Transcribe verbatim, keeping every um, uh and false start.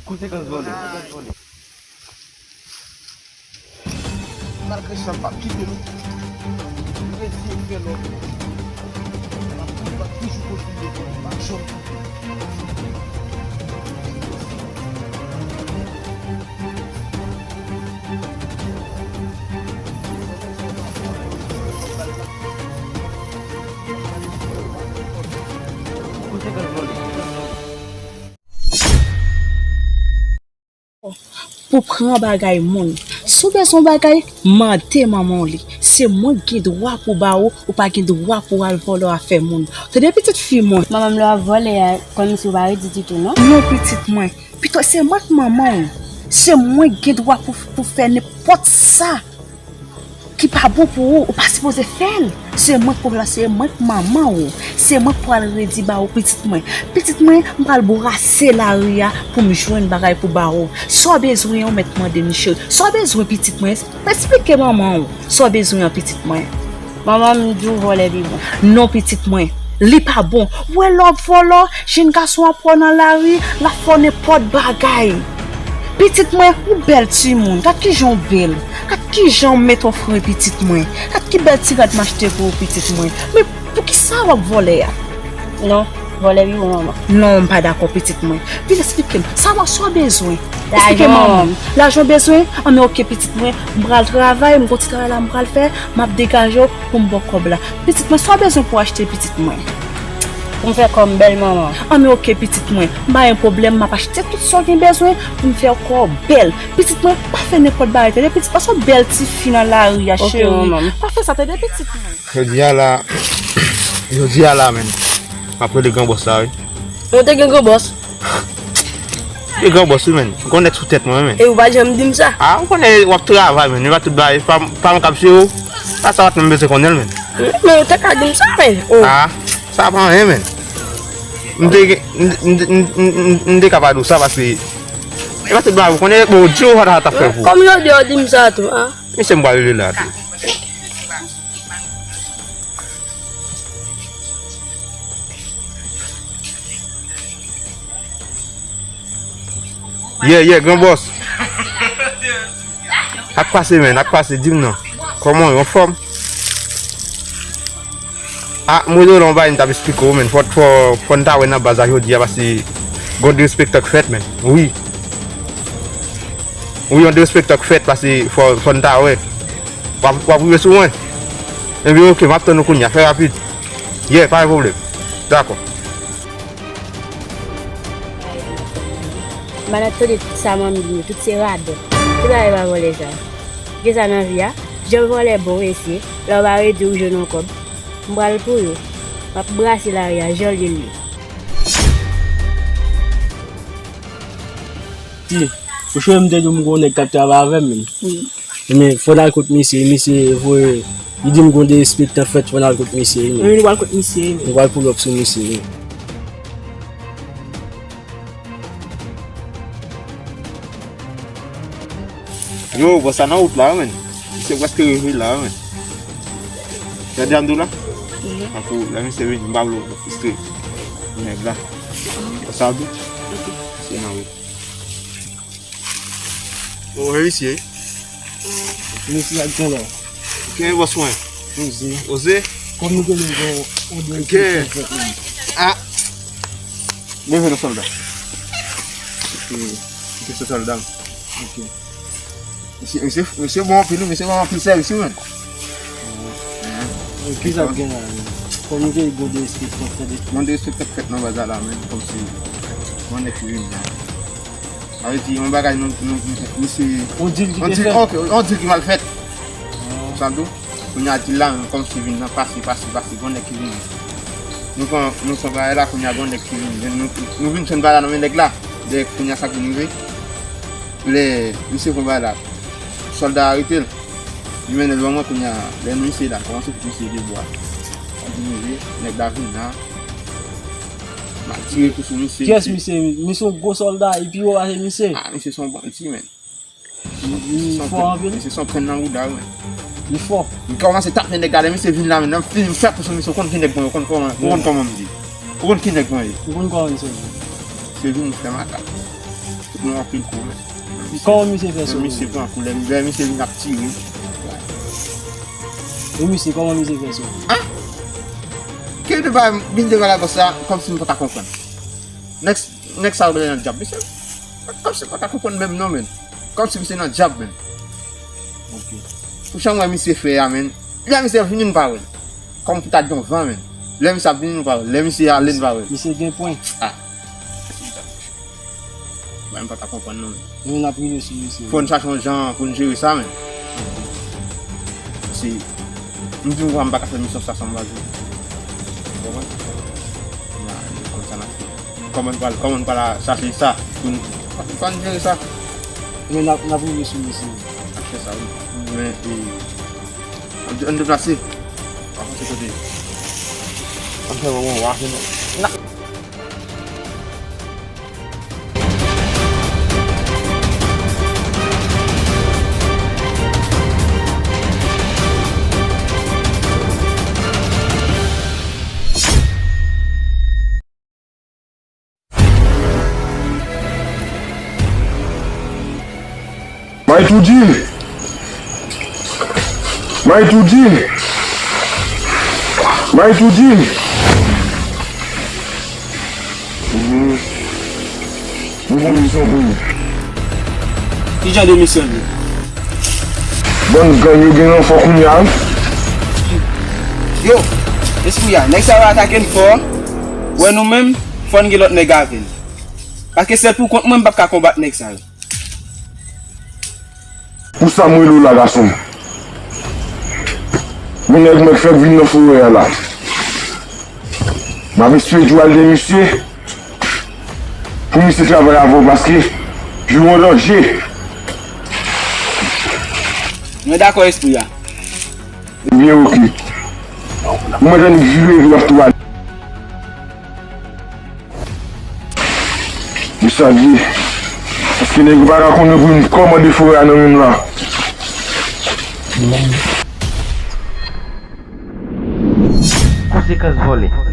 Konsekans vòlè. Malgre sa, m p ap kite nou. Nou reziye fè lòt. M ap toujou kontinye fè lòt. M p ap janm kite. Konsekans vòlè. Pou pran bagay moun. Si w bezwen yon bagay, mande manman w li. Se mwen k gen dwa pou ba ou, ou pa gen dwa pou al vòlè afè moun. Tande pitit fi mwen. Manman m lè w ap vòlè a, kòmsi w pa redi ditou non. Non pitit mwen. Pito se mwen k manman w. Se mwen k gen dwa pou, pou fè nenpòt sa ki pa bon pou ou, ou pa sipoze fè l. Se mwen k pou fè l, se mwen k manman ou. Se mwen k pou al redi ba ou pitit mwen. Pitit mwen, m pral brase lari a pou m jwenn bagay pou ba ou. Sa w bezwen an, w mèt mande m cheri. Sa w bezwen pitit mwen, esplike manman w. Sa w bezwen an pitit mwen. Manman m di w vòlè pi bon. Non pitit mwen, li pa bon. Ou wè lè w ap vòlè, jenn gason ap wè w nan lari, l ap fè w nenpòt bagay. Pitit mwen, ou bèl timoun. Gad kijan w bèl. Gad kijan w met yon fren pitit mwen. Gad ki bèl ti rad m achte pou ou pitit mwen. Men poukisa w ap vòlè a? Non, vòlè pi bon manman. Non, m pa dakò pitit mwen. Vin esplike m. Sa w, sa w bezwen? Esplike m manman. Lajan w bezwen? Anben oke pitit mwen. M pral travay, m gon ti travay la m pral fè. M ap degaje w pou m ba w kòb la. Pitit mwen, sa w bezwen pou w achte pitit mwen? Pou m fè kò m bèl manman. Anben oke pitit mwen, m pa gen pwoblèm, m ap achte tout sa w gen bezwen pou m fè kò w bèl. Pitit mwen, pa fè nenpòt bagay tande pitit, paske w bèl tifi nan lari a cheri. Pa fè sa tande pitit mwen. Jodi a la, jodi a la menm, m ap rele gran bòs la wi. Ou te gen gran bòs? Li gran bòs wi menn. Gon nèg sou tèt mwen wi menn. E ou pa janm di m sa. A, ou konnen w ap travay menn. E pa tout bagay, pa, pa mwen k ap jere w. Pa sa w pa t menm bezwen konnen l menn. Men ou te ka di m sa menn. Oh. A, sa pa anyen menn. M te, m, m, m, m, m te ka pa di w sa paske e pa tout bagay ou konnen, bon, Dye w pa ta, ta fè pou ou. Kòm jodi a w di m sa tou, a. Mesye m pral rele la tou. Yeah, yeah, gran bòs. Ak pase, menn, ak pase, di m non. Kòman w ye, anfòm? A, m rele w la, yon bagay m t ap esplike w, menn. Fò, fò, fò n ta wè nan baz la jodi a, paske gon derespektan k fèt, menn. Wi. Wi, yon derespektan k fèt, paske fò, fò n ta wè. W ap, w ap rive sou mwen? Ebyen, oke, m ap tann ou kounye a. Fè rapid. Yeah, pa gen pwoblèm. Dakò. M pa nan tande tout sa manmi di yo, tout se radòt. Ki bagay pa vòlè sa? Gen sa nan vi a? Jan vòlè bon mesye, lè w pa redi ou jwenn yon kòb. M pral pou yo. M ap brase lari a, jan l ye l ye. Ti, ou sonje m te di w m gon nèg k ap travay avè m menm? Wi. Men fò n al kot misye, misye voye, li di m gon derespektan fèt, fò n al kot misye wi menm. Wi, nou pral kot misye wi menm. Nou pral pull up sou misye wi. Yo, bòs sa nan wout la wi menn. Misye prèske rive la wi menn. Gade a m di w la? Mhm. Tankou lè misye vini, m pa vle w fristre nèg la. Sa w di? Ok. Misye nan wout. Oze misye. Misye ak jan la. Oke, bòs mwen. Oze. Oze? Kòm nou genyen yon, yon de. Oke. A. Byenveni sòlda. Oke. Oke, se sòlda. Oke. Misye, misye, misye bon anpil, misye ban anpil sèvis wi menn. Kisa k gen la menm? Kòm nou te di gon derespektan fèt. Gon derespektan fèt nan baz la la menn, kòmsi gon nèg ki vin la. Sa vle di yon bagay nou, nou, nou, misye. On dil ki te fèt? Ok, on dil ki mal fèt. Sa m di w, kounye a dil la menm kòmsi vin nan pase, pase, pase, gon nèg ki vin. Nou pran, nou pran bagay la, kounye a gon nèg ki vin. Nou, nou vin jwenn bagay la nan men nèg la. Dèyè kounye a sa k vin rive. Lè misye pran bagay la, sòlda arete l. Li mennen l ban mwen kounye a. Lè misye la, kòmanse fout misye de bwa. Sa k vin rive, nèg la vin la. M ap tire kou sou misye. Kiyès misye? Misye yon gwo sòlda, li pi wo pase misye. A, misye se yon bandi, menn. Li fò anpil? Misye se yon prenn nan bouda, wi. Li fò? M kòmanse tape nèg la, lè misye vin la, menn, m fini, m fè kou sou misye, ou konn ki nèg mwen ye, ou konn kòman, ou konn kòman m ye. Ou konn ki nèg mwen ye. Ou konn kòman misye ye. Misye vin, m fè makak. Tout moun anpil kou, men. Kòman misye fè sou ou? Misye pran kou, lè, lè misye vin ap tire. E misye, kòman misye fè sou ou? Ki de ba vin devan la konsa, kòmsi m pa ta konprann. Nèg, nèg sa yo nan dyab, mesye. Kòmsi m pa ta konprann menm non, men. Kòmsi misye nan dyab, men. Ok. Pou jan m wè misye fè a, men. Lè misye vini, nou pa wè l. Kòm pou ta di yon van, men. Lè misye ap vini, nou pa wè l. Lè misye ale, nou pa wè l. Misye gen pwen. Ah. Mwen, m pa ta konprann non, men. Nou, n ap rive sou misye. Fò n chache yon jan pou n jere sa, men. Paske m di w, m pa ka fè misyon sa san m pa jwe. Ou konprann? N a, n a konn sa n ap fè. Kòman n pral, kòman n pral chache sa pou n, pou n jere sa? Men n ap, n ap rive sou misye. N ap fè sa, wi. Men, e, ann, ann deplase. Pa pase kote. Ann fè yon wak, non. Maytoudin! Maytoudin! Maytoudin! Mhm. Nou gen misyon pou ou. Ki jan de misyon li? Bann gang yo gen ranfò kounye a, wi. Yo, espri a, nèg sa yo atake n fò. Wè nou menm, fò n gen lòt nèg avè n. Paske sèl pou kont mwen, m p ap ka konbat nèg sa yo. Pou sa m rele w la, gason m. Yon nèg mwen k fèk vin nan forè a la. M ap espere di w al de misye. Pou misye travay avè w paske vi w an danje. Mwen dakò espri a. Ebyen, oke. Mwen tande vire, vire, w ap tou ale. Misye al ye. Paske nèg yo pa ka konnen pou m kòmande forè a nan men m la. Konsekans vòlè.